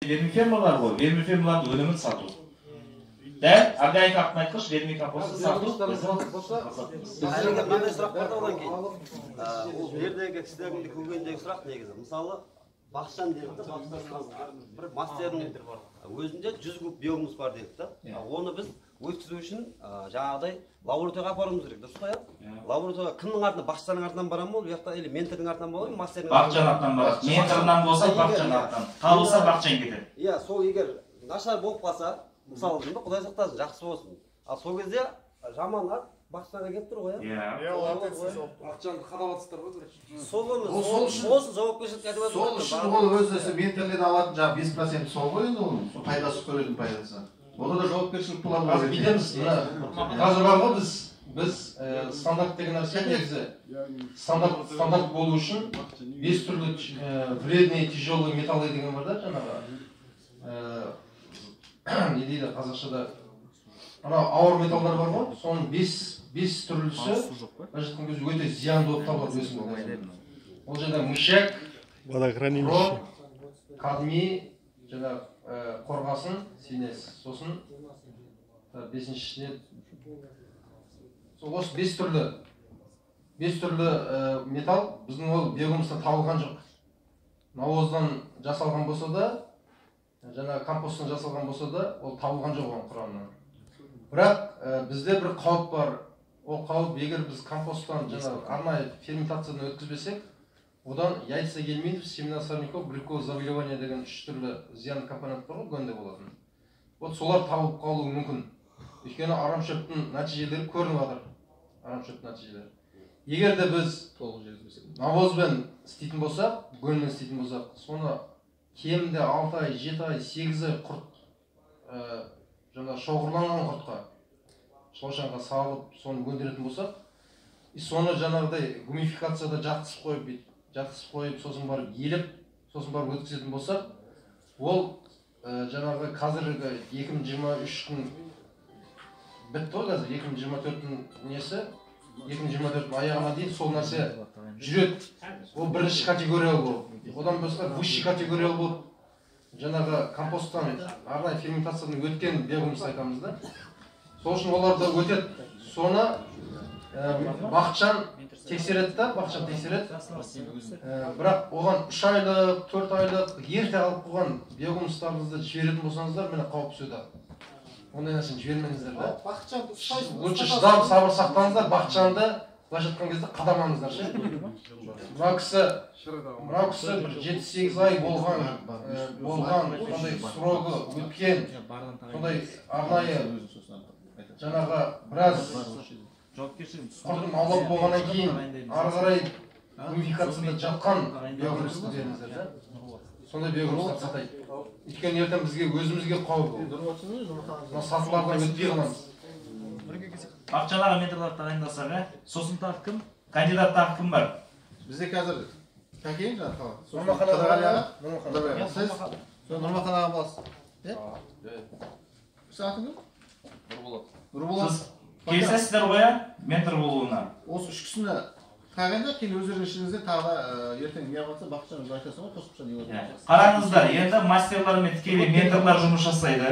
Вермифермалар ғой, вермифермалардың өнімін сату. Дәл органикалық тыңайтқыш, вермикомпостты сату біздің мақсатымыз. Әлгі мынандай сұрақ бар да, одан кейін. Ол жердегі кісілердің де көкейіндегі сұрақ негізі. Мысалы, Бақытжан дедік та, Бақытжан бір мастердің өзінде 100 куб биогумус бар дедік та. Оны біз өткізу үшін жаңағыдай лабораторияға апаруымыз керек, дұрыс қой, иә? Лабораторияға кімнің артынан, Бақытжанның артынан барамын ба, ол жақта или ментордың артынан бола ма, мастердің? Бақытжан артынан барады. Менторынан болса, Бақытжан артынан. Табылса, Бақытжан кетеді. Иә, сол егер нашар болып қалса, мысалы деймін, Құдай сақтасын, жақсы болсын. Ал сол кезде жаман ат Бақытжанға келіп тұр ғой, иә? Иә. Иә, ол ответственность алып. Бақытжанды қадап жатсыздар ғой, короче. Сол Ол ғой, сол үшін- сол үшін жауапкершілік айтып жатыр Сол ғой. үшін ол өзі менторлен алатын жаңағы 5% сол ғой енді, оның сол пайдасы, көретін пайдасы. Онда да жауапкершілік болады ғой. Қазір бүйтеміз, мына қазір бар ғой, біз стандарт деген нәрсе негізі стандарт болу үшін 5 түрлі вредные тяжелые металлы деген бар да, жаңағы не дейді қазақшада, анау ауыр металлдар бар ғой, соның бес түрлісі былайша айтқан кезде өте зиянды болып табылады өсімдік. Ол жерде мышьяк, Водохранилище. хром, кадмий, жаңағы қорғасын, свинец, сосын бесіншісіне сол осы бес түрлі металл біздің ол биогумустан табылған жоқ. Навоздан жасалған болса да, жаңағы компосттан жасалған болса да, ол табылған жоқ оның құрамынан. Бірақ бізде бір қауіп бар. Ол қауіп, егер біз компосттан жаңағы арнайы ферментациядан өткізбесек, одан яйца гельминтов, семена сорняков, грибковое заболевание деген үш түрлі зиянды компонент бар ғой гөнде болатын. Вот солар табылып қалуы мүмкін. Өйткені арамшөптің нәтижелері көрініп жатыр. Арамшөптің нәтижелері. Егер де біз Толық жүргізбесек, навозбен істейтін болсақ, гөнмен істейтін болсақ, соны кемінде 6 ай, 7 ай, 8 ай құрт, жаңағы шоғырланған құртқа, шошаңға салып, соны өндіретін болсақ, и соны жаңағыдай гумификацияда жатқызып қойып, бүйтіп жатқызып қойып, сосын барып елеп, сосын барып өткізетін болсақ, ол жаңағы қазіргі 2023-тің бітті ғой, қазір 2024-тің несі, 2024-тің аяғына дейін сол нәрсе жүреді. Ол бірінші категориялы болып, одан басқа высший категориялы болып, жаңағы компосттан арнайы ферментациядан өткен биогумус айтамыз да. Сол үшін олар да өтеді. Соны Бақытжан тексереді да, Бақытжан тексереді. Бірақ оған 3 айлық, 4 айлық ерте алып қойған биогумустарыңызды жіберетін болсаңыздар, міне, қауіп түседі. Ондай нәрсені жібермеңіздер да. Бақытжанды ұстайсың. Лучше шыдам, сабыр сақтаңыздар. Бақытжанды былайша айтқан кезде қадамаңыздар ше. Мынау кісі бір 7-8 ай болған, сондай срогы өткен, сондай арнайы жаңағы біраз құртын аулап болғаннан кейін ары қарай гумификацияда жатқан биогумусты беріңіздер да. Сондай биогумустарды сатайық, өйткені ертең бізге, өзімізге қауіп ол. Мына сатылардан өтпей қаламыз. Бақытжан аға, менторларды тағайындасақ, иә? Сосын тағы кім кандидат, тағы кім бар? Бізде қазір Кәкең жаңағы, сосын Нұрмахан Қыдырғали аға. аға, Нұрмахан. Қыдырғали аға, сіз, сосын Нұрмахан аға боласыз. Иә? Сіз атың кім? Нұрболат. Нұрболат. Сіз келісесіздер ғой, иә, ментор болуына? Осы үш кісіні тағайындап, кейін өздеріңіз ішіңізде тағы да ертең не қылса, Бақытжан, өзің айтасың ғой, қосымша не Иә. болады. Қараңыздар, енді мастерлармен тікелей менторлар жұмыс жасайды.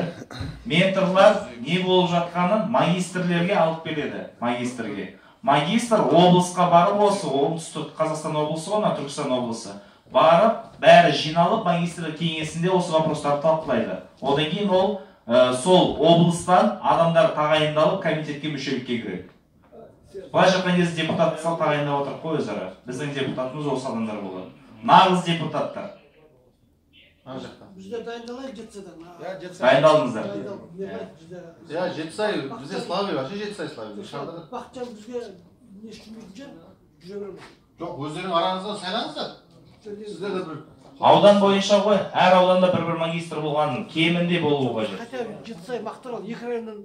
Менторлар не болып жатқанын магистрлерге алып келеді. Магистрге. Магистр облысқа барып, осы Оңтүстік Қазақстан облысы ғой, мына Түркістан облысы. Барып, бәрі жиналып, магистрлер кеңесінде осы вопростарды талқылайды. Одан кейін ол сол облыстан адамдар тағайындалып, комитетке мүшелікке кіреді. Былайша айтқан кезде депутат тағайындап отырық қой өзара. Біздің депутатымыз осы адамдар болады. Нағыз депутаттар. Ана жақта. Біздер дайындалайық Жетісайдан. Иә, Жетісай. Дайындалыңыздар. Дайындалып, не қылайық бізде. Иә, Жетісай бізде слабый, вообще Жетісай слабый. Шардара. Бақытжан бізге не істемейтін шығар, жүре береміз. Жоқ, өздерің араңыздан сайлаңыздар. Сіздер де бір Аудан бойынша ғой, әр ауданда бір бір магистр болған кемінде болуы қажет. Хотя бы Жетісай, Мақтаарал екі районнан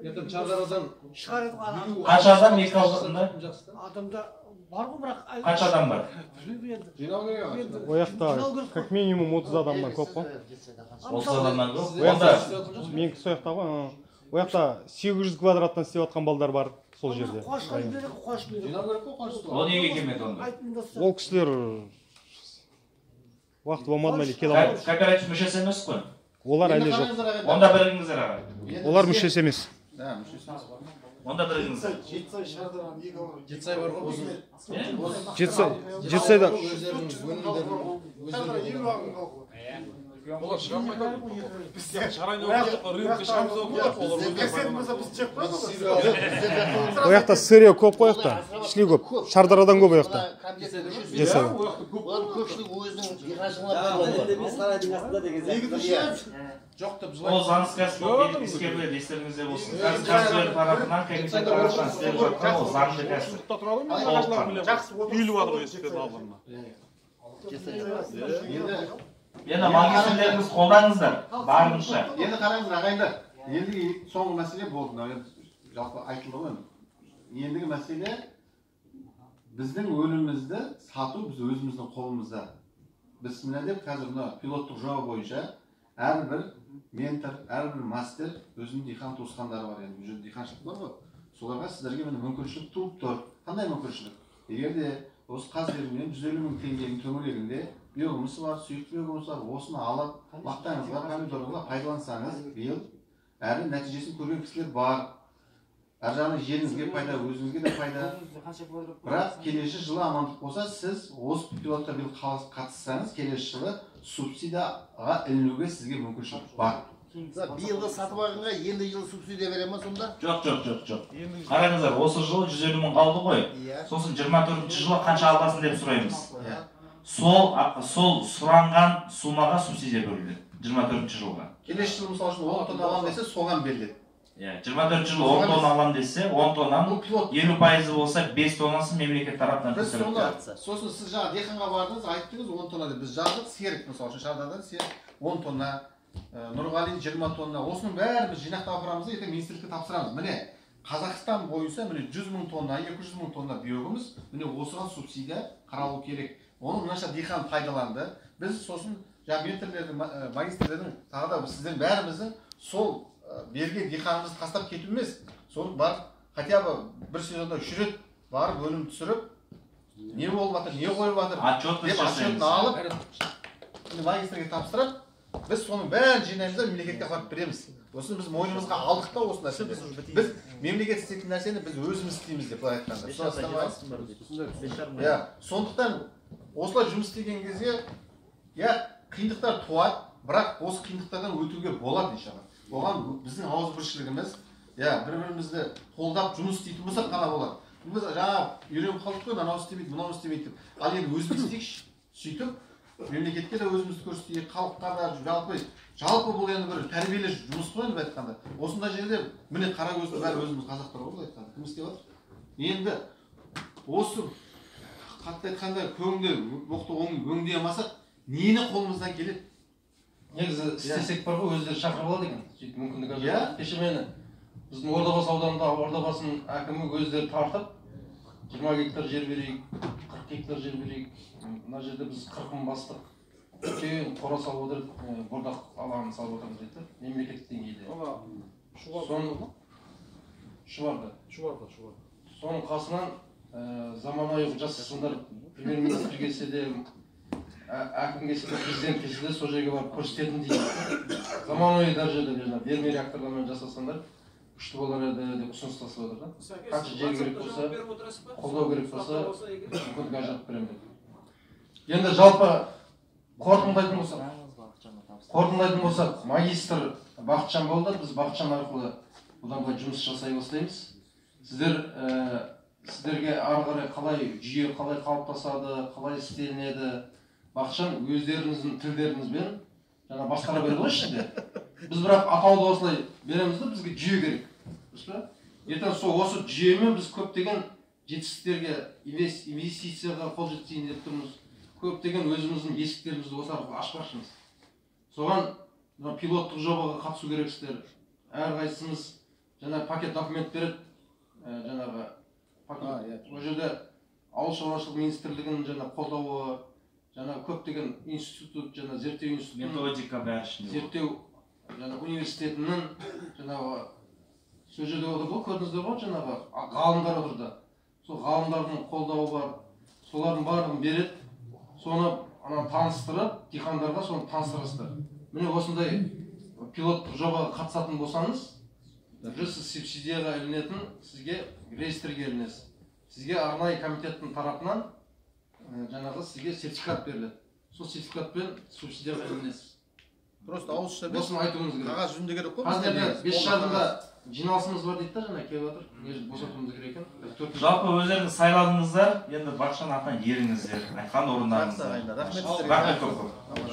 Ертең Шардарадан шығар едік Қанша адам екі ауданда? Жақсы да. Адамда бар ғой, бірақ Қанша адам бар? Білмеймін енді. Жинау керек ағай. Енді Ол жақта жинау керек қой. как минимум 30 адамнан көп қой. 30 адамнан көп. Сіздер Онда істеп жатқан жоқсыз ба? Менікі сол жақта ғой. Ол жақта 800 квадраттан істеп жатқан балдар бар сол жерде. Қуанышқа жіберейік, Қуанышқа жіберейік. Жинау керек қой, қуанышты. Ол неге келмеді онда? Айтыңдаршы. Ол кісілер Уақыт болмады ма или келе алмады. Кооператив мүшесі емес қой. Олар әлі жоқ. Онда бірігіңіздер аға. Олар мүшесі емес. Да, мүшесі емес. Онда бірігіңіздер. Жетісай Шардараның екі ауылы. Жетісай бар ғой. Жетісай, Жетісайда өздерінің өнімдерін өздері. Олар шығармайды. Біз шығарайын деп отырмыз, рынокқа шығамыз деп отырмыз. Олар өздері болса біз жеп қояды ғой. Ол жақта сырье көп қой, жақта. Шли көп. Шардарадан көп ол жақта. Жетісайда. Олардың көпшілігі өзінің диқаншылығына пайдаланады. Сарайдың астында деген сияқты. Жоқ деп Ол заңсыз кәсіп ескеріледі, естеріңізде болсын. Кәсіпкерлер тарапынан, комитет тарапынан істеліп жатқан ол заңды кәсіп. Үйіліп жатыр ғой есіктердің алдында. Енді магистрлеріңіз қолдаңыздар, барынша. Енді қараңыз, ағайындар, ендігі соңғы мәселе болды. Мынау енді жалпы айтылды ғой. Ендігі мәселе біздің өнімімізді сату біз өзіміздің қолымызда. Бісміллә деп қазір мына пилоттық жоба бойынша әрбір ментор, әрбір мастер өзінің диқан туысқандары бар, енді бұл жерде диқаншылық бар ғой. Соларға сіздерге міне мүмкіншілік туып тұр. Қандай мүмкіншілік? Егер де осы Қазберінен 150 мың теңгенің төңірегінде биогумусы бар, сұйық биогумусы бар, осыны алып, мақтаңызға, помидорыңызға пайдалансаңыз, биыл әрі нәтижесін көрген кісілер бар. Әр жағынан жеріңізге пайда, өзіңізге де пайда. Бірақ келесі жылы амандық болса, сіз осы пилотқа биыл қатыссаңыз, келесі жылы субсидияға ілінуге сізге мүмкіншілік бар. Биылғы сатып алғанға енді жылы субсидия бере ма сонда? Жоқ, жоқ, жоқ, жоқ. Қараңыздар, осы жылы 150 мың қалды ғой. Сосын 24 жылы қанша аласың деп сұраймыз. Сол сұранған сумаға субсидия бөлінеді 24 жылға. Келесі жылы мысалы үшін 10 тонна аламын десе, соған беріледі. Иә, 24 жылы 10 тонна аламын десе, 10 тоннаның 50% болса, 5 тоннасы мемлекет тарапынан көтеріледі. Сосын сіз жаңа диқанға бардыңыз, айттыңыз 10 тонна деп. Біз жаздық, Серік мысалы үшін Шардарадан Серік 10 тонна, Нұрғали 20 тонна. Осының бәрін біз жинақтап апарамыз да, ертең министрлікке тапсырамыз. Міне Қазақстан бойынша міне 100 мың тонна, 200 мың тонна биогумус, міне осыған субсидия қаралу керек. Оны мынанша диқан пайдаланды. Біз сосын жаңа менторлердің, магистрлердің, тағы да сіздердің бәріміздің сол берген диқанымызды тастап кету емес, соны барып хотя бы бір сезонда 3 рет барып өнім түсіріп, не болып жатыр, не қойып жатыр деп отчетін алып, магистрге тапсырып, біз соның бәрін жинаймыз да мемлекетке апарып береміз. Осыны біз мойнымызға алдық та осы нәрсені. Біз мемлекет істейтін нәрсені біз өзіміз істейміз деп былай айтқанда. Иә, сондықтан осылай жұмыс істеген кезде, иә, қиындықтар туады, бірақ осы қиындықтардан өтуге болады иншалла. Оған біздің ауызбіршілігіміз, иә, бір-бірімізді қолдап жұмыс істейтін болсақ қана болады. Біз жаңа үйреніп қалдық қой, анау істемейді, мынау істемейді деп. Ал енді өзіміз істейікші, сөйтіп мемлекетке де өзімізді көрсетейік, халыққа да, жалпы бұл енді бір тәрбиелі жұмыс қой енді былай айтқанда. Осындай жерде міне қара көздің бәрі өзіміз қазақтар ғой былай айтқанда. Кім істеп жатыр? Енді осы қатты айтқанда көңді боқты өңдей алмасақ, нені қолымыздан келеді? Негізі істесек бар ғой, өздері шақырып алады екен. Сөйтіп мүмкіндік ажырады. Кеше мені біздің Ордабасы ауданында Ордабасының әкімі өздері тартып 20 гектар жер берейік, 40 гектар жер берейік. Мына жерде біз 40 мың бастық. Үлкен қора салып отырып, бордақ алаңын салып отырмыз дейді мемлекеттік деңгейде. Шұбарда. Соның қасынан заманауи жасасындар премьер-министр келсе де, әкім келсе де, президент келсе де сол жерге барып көрсететін дейді. Заманауи дәрежеде жаңа верми реакторлармен жасасаңдар күшті болар еді деп ұсыныс тастап отыр да. Қанша жер керек болса, қолдау керек болса, мүмкіндік ажыратып беремін деп. Енді жалпы қорытындылайтын болсақ, магистр Бақытжан болды. Біз Бақытжан арқылы бұдан былай жұмыс жасай бастаймыз. Сіздерге ары қарай қалай жүйе қалай қалыптасады, қалай істелінеді, Бақытжан өздеріңіздің тілдеріңізбен жаңа басқара берді ғой ішінде. Біз бірақ атауды осылай береміз де, бізге жүйе керек. Дұрыс па? Ертең сол осы жүйемен біз көптеген жетістіктерге, инвестицияға қол жеткізейін деп тұрмыз. Көптеген өзіміздің есіктерімізді осы арқылы ашпақшымыз. Соған мына пилоттық жобаға қатысу керексіздер. Әрқайсымыз жаңа пакет документ береді, жаңағы пакет. Ол жерде Ауыл шаруашылық министрлігінің жаңа қолдауы, жаңа көптеген институт, жаңа зерттеу институтының методика бәрі ішінде. Зерттеу жаңа университетінің жаңағы сол жерде отырды ғой, көрдіңіздер ғой, жаңағы ғалымдар отырды. Сол ғалымдардың қолдауы бар, солардың барлығын береді. Соны ананы таныстырып, диқандарға соны таныстырасыздар. Міне осындай пилоттық жобаға қатысатын болсаңыз, уже сіз субсидияға ілінетін, сізге реестрге ілінесіз. Сізге арнайы комитеттің тарапынан жаңағы сізге сертификат беріледі. Сол сертификатпен субсидияға ілінесіз. Просто ауызша емес, Осыны айтуымыз керек. қағаз жүзінде керек қой. Қазір Бізге енді негізі. 5:30-да жиналысымыз бар дейді да, жаңа келіп жатыр. Не босатуымыз керек екен. Жалпы өздеріңіз сайладыңыздар, енді Бақытжан атынан еріңіздер, айтқан Жақсы орындарыңыздар. ағайындар, рахмет сіздерге. Рахмет көп көп. Аман.